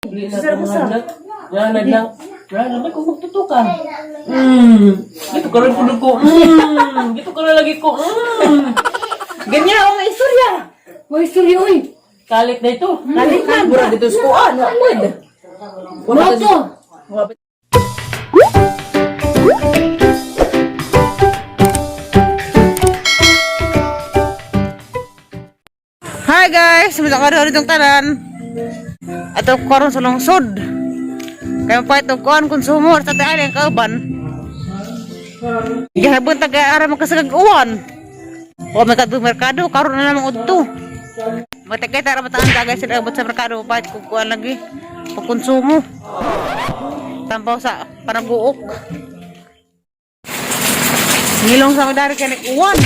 Dili na ko nga. Nga naglang. Nga naman kung magtutukan. Dito ka rin ko ko. Dito ka na lagi ko. Ganyan ang istorya. May istorya, uy. Kalit na ito. Kalit na. Mura dito sa kuan. Pwede. Moto. Hi guys, mga karon itong tanan. Ato karon sa lungsod. Kaya pa itong kuan konsumo sa taali ang kauban. Gihabon taga ara makasagag uwan. O may kadto merkado karon na namang udto. Matagay tara mataan dagay sila abot sa merkado pa kung kuan lagi pagkonsumo. Tambaw sa panaguok. Ngilong sa madari kay uwan.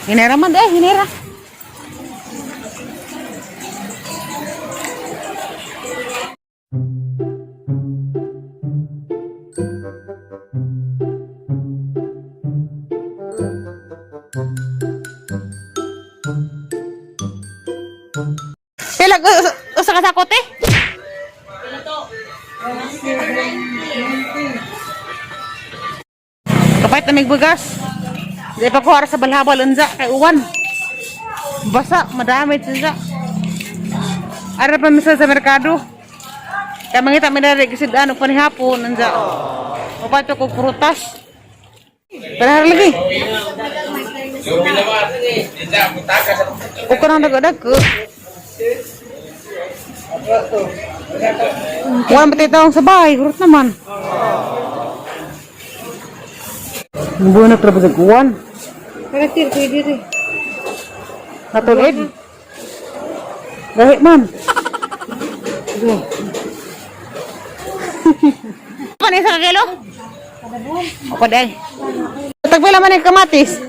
Hinera man deh, hinera. Pila usa ka sakot eh? Kapait na may bugas. Di pa ko ara sa balhabal unsa kay uwan. Basa, madami unsa. Ara pa misa sa merkado. Kaya mangita mi diri kasi ano pa ni hapon unsa. Upato ko prutas. Pero lagi. Uko nang dago-dago. Wala pa tayo sa bahay, hurot naman. Bunak ra ba sa kuwan? Karakter ko diri. Natulid. Gahi man. Ano isa ka kilo? O day. Tagpila man yung kamatis.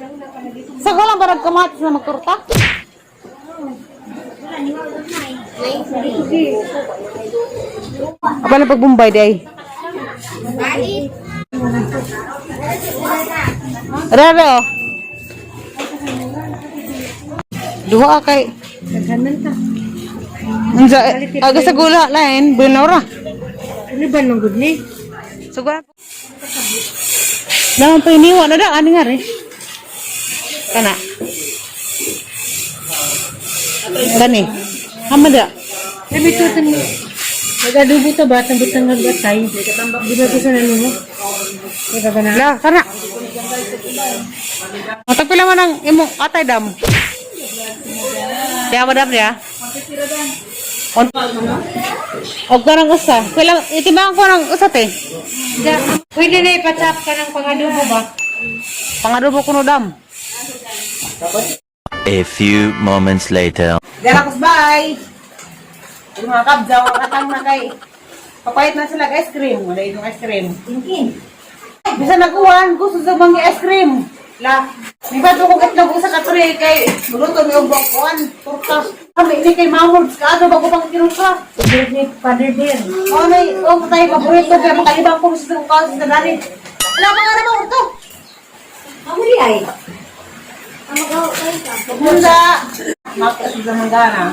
Sa ko lang barag kamatis na magturta? Apa na pagbumbay day? Rara oh. Duha kay Naghanan ka. Unsa aga sa gula lain bunora. Ano ba nang good ni? Sugura. Naman pa iniwa na da ani nga rin. Kana. Kani. Hama da. Sabi to tan nagadubo to ba tambot ang gatay. Di ba gusto na nimo? Di ba na? La, kana. Matag pila man ang imong atay dam. Kaya ba dam niya? Og kanang usa. Pila itimbang ko ng usa te. Pwede na ipatap ka ng pangadubo ba? Pangadubo kuno dam. A few moments later. Dara kus bye. Yung mga kabjaw, katang na kay papayat na sila ice cream. Wala itong ice cream. Tingin. Bisa naguhan, gusto sa mga ice cream. La, may bato kong itlog usa ka tray kay muluto mi og kuan, turta. Kami ini kay Mamod, kaado bago pang kinuha. Favorite ni Father Dear. Oh, nay, oh, tayo paborito kay makalibang ko sa kaon sa dani. Wala pa nga naman ito. Amuri ay. Mangga. Maka sa mangga na.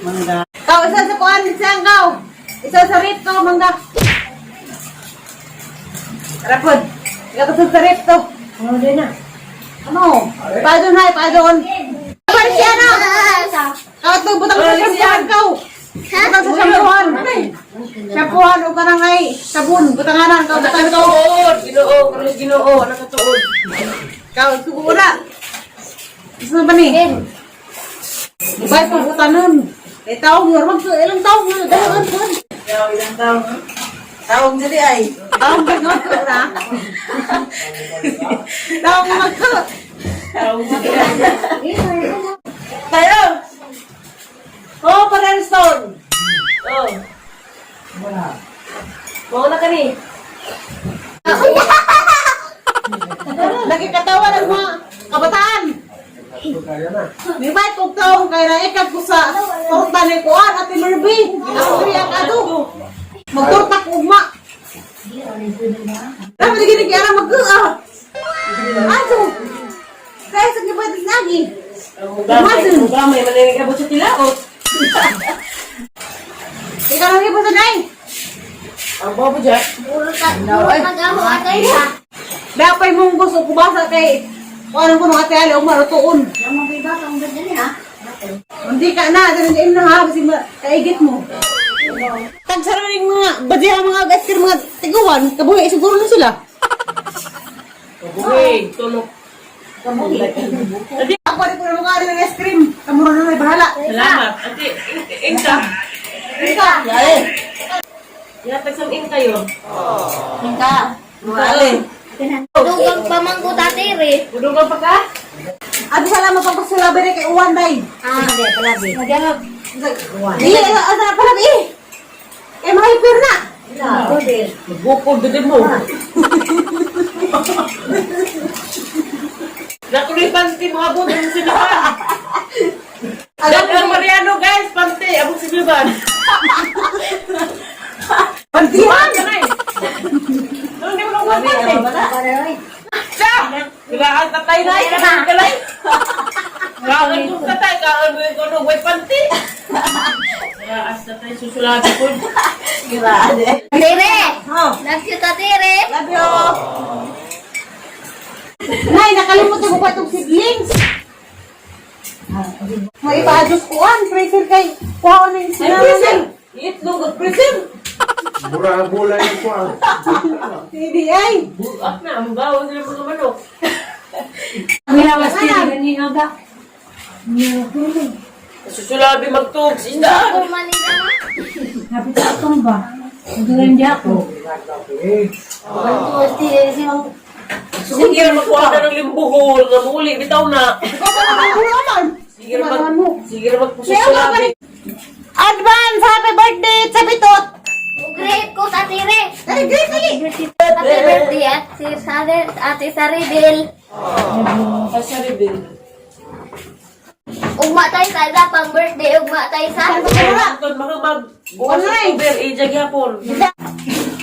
Mangga. Kau isa sa kuan, isa ang kau. Isa sa rip to, mangga. Rapod. Ikaw sa rip to. Ano din na? Ano? Paadon hay, paadon. Paano siya na? Kau to butang sa shampoohan kau. Butang sa shampoohan. Shampoohan o kanang ay sabon, butanganan kau butang kau. Nakatuod. Ginoo. Karon Ginoo. Nakatuod. Kau sugo na. Gusto ba ni? Ibay pang utanon. Eh taong yun, mag ilang taong yun, dalawan ko. Ilang taon? Taong dili ay. Taong ganun ko na. Taong magko. Taong dili ay. Tayo! Oh, parang stone. Oh. Wala. na kani. Lagi katawa ng mga kabataan. May bait kong taong kay naikag ko sa torta ni Kuan at Merby. Ako rin ang ado. Magtorta ko ugma. Dapat gini kaya mag ah. Ato. Kaya sa kibad lagi. Ang mugamay, mugamay, maninig abot sa tilaot. Ikaw lang ibo sa day. Ang bobo dyan. Puro ka, puro mag-amo atay ha. Dapay mong gusto kubasa kay kuan ko nung ate Ali umarutuon. Hindi ka na, dali na ha kasi kaigit mo. Tagsaraling mga badya mga gaskir mga tiguan, kabuhi siguro na sila. Kabuhi, tulok. Ako rin ko na mga rin ng ice cream. Kamuro na may bahala. Salamat. Ate, ingka. Ika. Yatag sa ingka yun. Ingka. Mga alin. Dugang pamangko tatire. Udungan pa ka? Abi salamat pang pasulabi rin kay Uwan day. Ah, hindi, palabi. Iya, asa na pala eh. Eh mga na. Magbukod din mo. Nakuloy panty mo abot ang sinuban. Alam ang Mariano guys, panty abot sinuban. Pantihan. Kanay. Ano di mo nang panty? Siya! Kailangan tatay na, ikaw kalay. Kaan kong tatay, kaan mo yung kuno, way panty. Kaya as tatay susulati ko. Tatire! Oh. Love you, tatire! Love you. Nay, nakalimutan ko pa itong seedlings. May ipa-adjust ko an, freezer kay kuha ko na yung Ay, sila. freezer! Itlog at freezer! Bura-bula yung kuha. Hindi ay. Buak na, ang bawo sila mga manok. Nilawas din gani aga. Susulabi magtugs, isda! Ako manila ma. Hapit sa atong ba? Nagduran di ako. Sige ra magkuha na ng limbuhol, nga muli, bitaw na. Ikaw pa naman ko naman. Sige ra mag, sige ra magpususulabi. Advance happy birthday sa bitot. Great ko, tatire! Dali, great dali. Happy birthday at si Sare, Ate Saribel. Kasaribin. Ugma tayo sa isa pang birthday, ugma tayo sa. Anton, mga mag, bukas October, ija gyapon.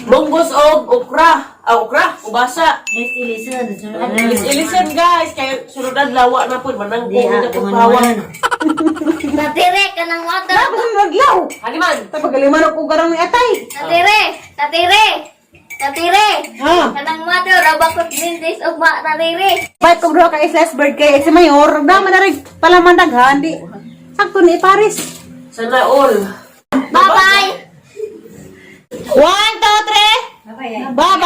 Munggos og okra. Ah, okra, ubasa. Ilis-ilisan guys, kay sunod adlaw na pud manangko na pud pawang. Tatire, kanang water. Tapos ang naglaw. Haliman. Tapos galiman ako garang ni atay. Tatire! Tatire! Tatire! Ha. Kanang water, abakot mintis, ugma, tatire! Bait kong duha ka slice bird kay si Mayor, dama na rin palaman daghan di. Sakto ni Paris. Sana all. Bye-bye! 1, 2, 3. Bye-bye.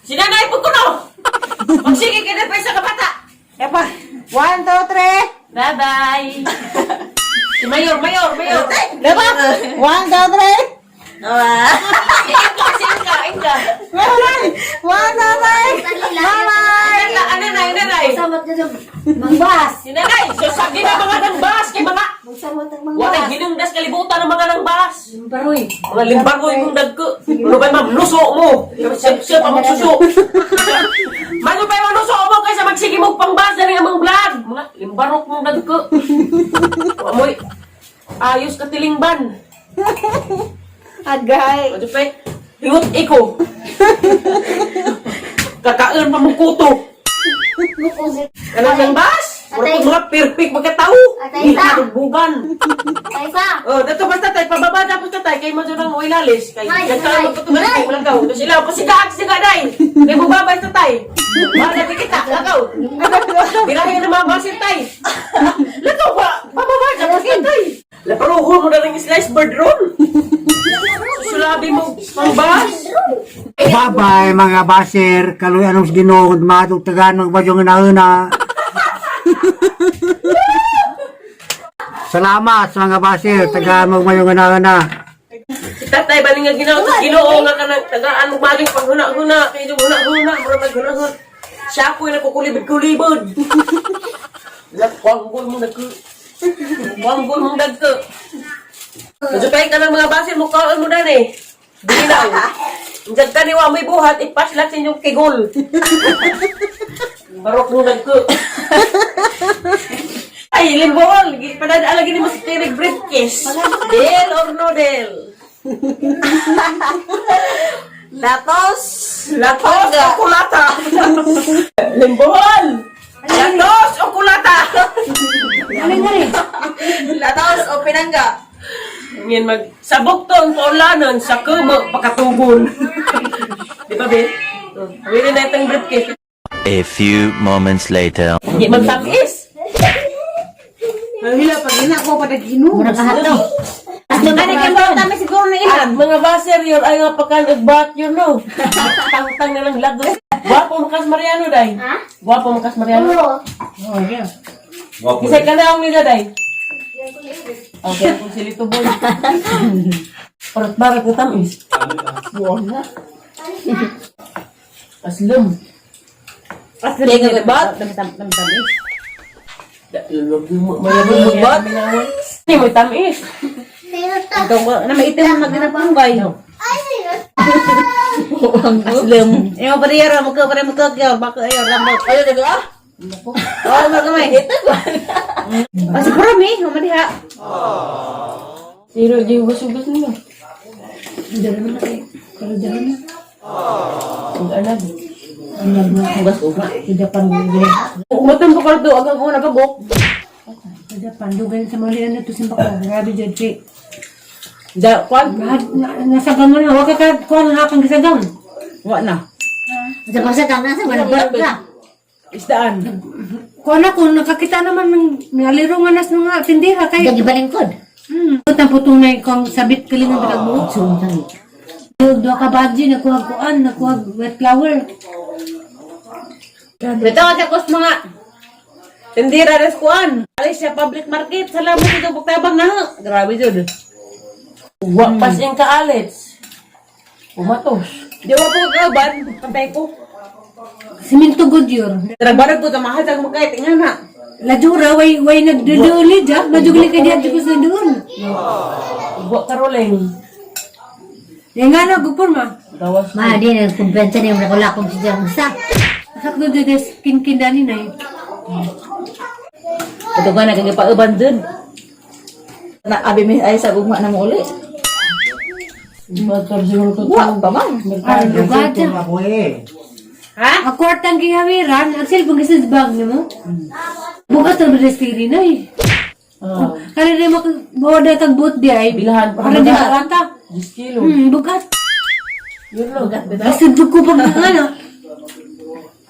Si nanay pud kuno. Magsige kay na pa isa ka bata. Epa. 1, 2, 3. Bye-bye. Si Mayor, Mayor, Mayor. Diba? 1, 2, 3. Inga, si Inga, Inga. Meron. 1, 2, 3. Bye-bye! Ano, ano, nanay, nanay. Mangbas. Si nanay, so sabi na mga nangbas kay mga wala ginungdas kalibutan ng mga nangbas. Baroy. Mga limbagoy mong dagko. Ano ba ma'am, nuso mo. Siya pa magsuso. Mano pa yung nuso mo kaysa magsige mo pangbas na rin ang mga vlog. Mga limbarok mong dagko. Amoy, ayos ka tilingban. Agay. Ano pa Hingot iko. Kakaon pa mong kuto. Kanang nangbas? Atay. Mura mga perfect magkatao. Atay, sa. Bugan. Tayo sa! Oh, dato basta tay pababa tapos tatay kay mo nang oilalis kay Ay, nagkaon ay. magpatugan kay malagaw. Tapos sila pasigaag siga day. Kay bubabay tatay. Bahala di kita lagaw. Birahin na mga basil tay. Lagaw ba? Pababa tapos tatay. Laparuhon mo na lang yung slice bird ron. Sulabi mo pangbas. Bye-bye mga baser. Kaloy anong Ginoo matug tagaan magbadyong inauna. Salamat sa mga baser. Tagaan magmayong inauna. Si tatay ba nga ginawa sa Ginoo nga kanang tagaan mo maging panghuna-huna kay yung huna-huna mura maghuna-huna. Siya ko'y nagkukulibid-kulibod. Lakwanggoy mo nagku. Wanggol mong dagko. Majupay ka ng mga basil mo kaon mo dani. Ginaw. Diyan ka ni wa may buhat ipaslat sa inyong kigol. Barok mo dagko. Ay, limbol! Padadaan lagi ni mo sa tinig briefcase. Deal or no deal? Latos. Latos o kulata? Limbol! Latos o kulata? Alin nga rin. Latos o pinangga. Ngayon mag sa bukton paulanon sa kumo pakatugon. Di ba be? Wili na itong briefcase. A few moments later. Hindi magtakis. Hila pag ina ko pa naghinum. Mura ka hato. Ano kay ba siguro na ilan? At mga baser yun ay nga pagka nagbat yun no. Tangtang na lang lagos. Gwapo makas Mariano day. Ha? Gwapo makas Mariano. Oo. Oh, yeah. Isay ka na ang nila day. Okay, kung silito boy. Parat-barat na tamis. Buwan na. Aslum. Aslum. Bat? Tamis. Malabog mo ba? Hindi mo tamis. Ikaw ba? Na maitim ang maginapunggay. Aslum. Imo pa diya mo ka para mo ka baka ayo ramot. Ayo daga ah. Oh, magamay. Ah, siguro mi, humadiha. Zero, di hugas-hugas nila. Dala na kay. Pero dala na. Ang alam. Hugas uga. Sa Japan, dugay. Umatang pa karto, agang ko nagabok. Sa Japan, dugay sa mga lian na to simba ko. Grabe dyan, kay. Da, kwan. Nasa ganun na. Huwag ka ka, kuha na hakang gisagang. Wa na. Sa basa ka na sa wala ka. Isdaan. Kuha na ko, nakakita naman ng naliro nga nas nga tindira kay. Dagi balingkod. Putang putong na ikong sabit kalingan bitag buhok. Sumtang. Duha ka badji, nakuha kuan, nakuha wet flower. Bitaw ka kos mga tindira res kuan. Alis siya public market. Salamat ito pagtabang na. Grabe jud. Wa pas yung kaalits. Umatos. Di wa po kauban, pantay ko. Simento good yun. Trabarag ko tamahan sa makay tinga na. Lajura, way, way nagduduli dya. Majugli ka dya, ko sa doon. Wa karoleng. Yung nga na, gupur ma. Gawas. Ma di na kumpiyansa ni mo lakong si sa. Sakto dyan, kinkindani na eh. Ito ka na kay pauban dun. Na abi mi ay sa gugma na mo uli. Motor siguro to. Wa pa man. Ah, lugada. Ako eh. Ha? Ang kwartang gihawiran, ang cellphone kasi sa bag nimo. Bukas na ba tiri na eh. Ah, Kaya rin mo, bawa na kag boot di ay. Bilahan pa. Para di barata. 10 kilo. Bukas. Yun lang. Basta ko pag nga na.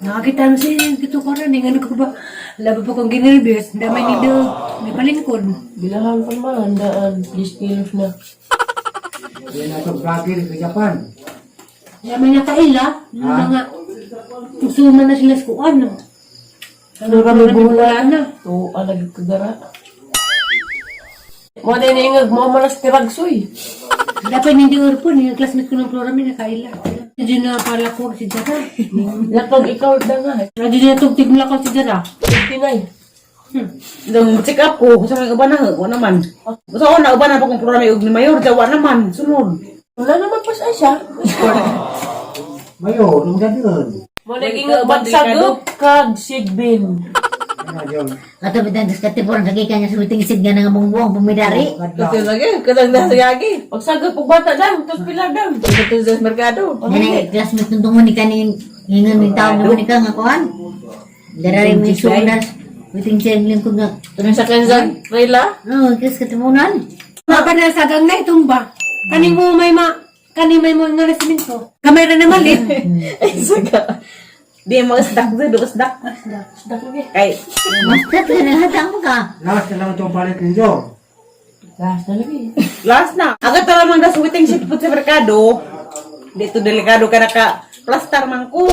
Nakakita mo siya, kito ko rin, ano ko ba? Labo pa kong ginervyos, damay ni Dog, may palingkod. Bilahan pa man, daan. 10 kilos na. Yan na itong vlogger sa Japan. Damay na kaila, yung mga suma na sila sa kuan. Ano kami Wala na. To, alag kagara. Mo na ingag mo malas tiragsoy. Dapat hindi urpon, yung classmate ko ng Flora may nakaila. Hindi na pala ko si Jara. Lakog ikaw da nga. Radyo na tugtig mo si Jara. 59. Nung check up ko, sa mga uban na, wa naman. Sa una uban na pa kung programa og ni mayor, jawa naman, sunod. Wala naman pas ay siya. Mayo, nung dadun. Mo na ingag magsagop kag sigbin. Ano yun? Kato bitan sa katipuran kagi kanya sumiting isid nga nga buong pumidari. Kadlaw. Lagi kadang na lagi. Pagsagop og bata dam, tos pila dam. Dito sa merkado. Yan ay classmate nung tungo ni kanin ingon ni tao mo ni ka nga kuan. Darari mi sunas. Witing siya ang lingkod nga. Tunong sa kanzan, Rayla. Oh, kis katipunan. Mapa na sagang na itong ba? Kaning mo may ma, kaning may mo nga na siminto. Kamay ra na malit. Ay saga. Di mo isdak do, isdak. Isdak lagi. Kay Basta ka naghatang mo ka. Last na lang itong palit ninyo. Last na lagi. last na. Agad tara man das waiting sheet pud sa merkado. Dito delikado ka naka plastar man ko.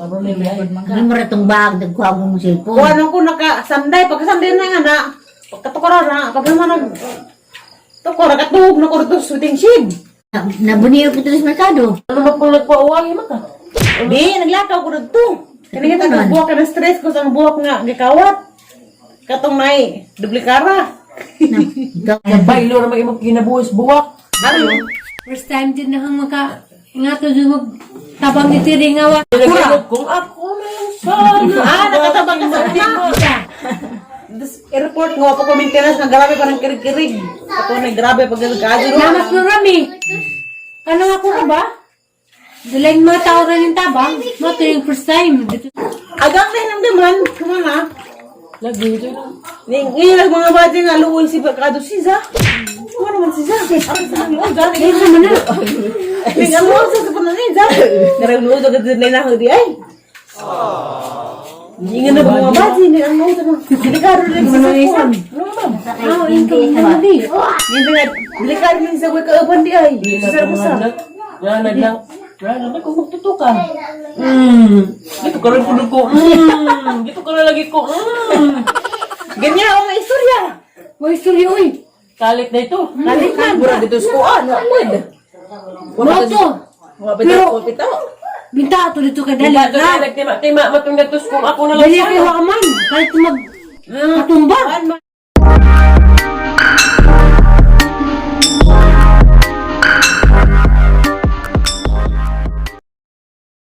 Karon na ay. Ano mo ratong bag nagkuha mo mo cellphone. Kuha ko naka sanday pagka sanday na nga na. Pagkatukara na, pag naman nag tukara katuog na ko dito sa waiting sheet. Nabuniyo ko sa merkado. Ano man pong nagpauwagi man ka? Di, naglakaw ko dito. Kani kita ang buhok ka na stress ko sa ang buhok nga gikawat. Katong nay duplikara. Na, ikaw. Nagbaylo ra man imong kinabuhos buwak. Ano? First time din na hang maka, nga to dyan mag tabang ni Tiri nga wa. Kura. Kung ako na lang sana. Ah, nakatabang ka sa una. This airport nga pa ko maintenance nga grabe parang kirig-kirig. Ato na grabe pag nagkaadyo. Namas no rami. Ano nga ko ka ba? Dalaing mga tao rin yung tabang. Mo to yung first time. Dito. Agang na hinamdaman, kumana. Lagi ito lang. Ning ilang mga bata nga luoy si Barkado Siza. Ano naman si Za? Aron sa nang luoy gani. Ning naman na. Ning ang luoy sa punan ni Za. Narang luoy sa kadto na di ay. Ingan na mga bata ning ang luoy sa delikado rin sa sakuan. Ano ba? Ah, income na di. Hindi nga delikado rin sa kuy kauban di ay. Sa sa. Nanad lang. Nanad lang kung magtutukan. Dito ka rin puno ko. Dito ka na lagi ko. Ganyan ang mga istorya. Uy, istorya, uy. Kalit na ito. Kalit na. Mura dito sa kuan, wa pwede. Moto. Wa pwede Pero- ko pitaw. Binta ato dito kay dali. Dali. Nagtima-tima matong datos kung ako na lang. Dali kayo man. Kahit mag katumba.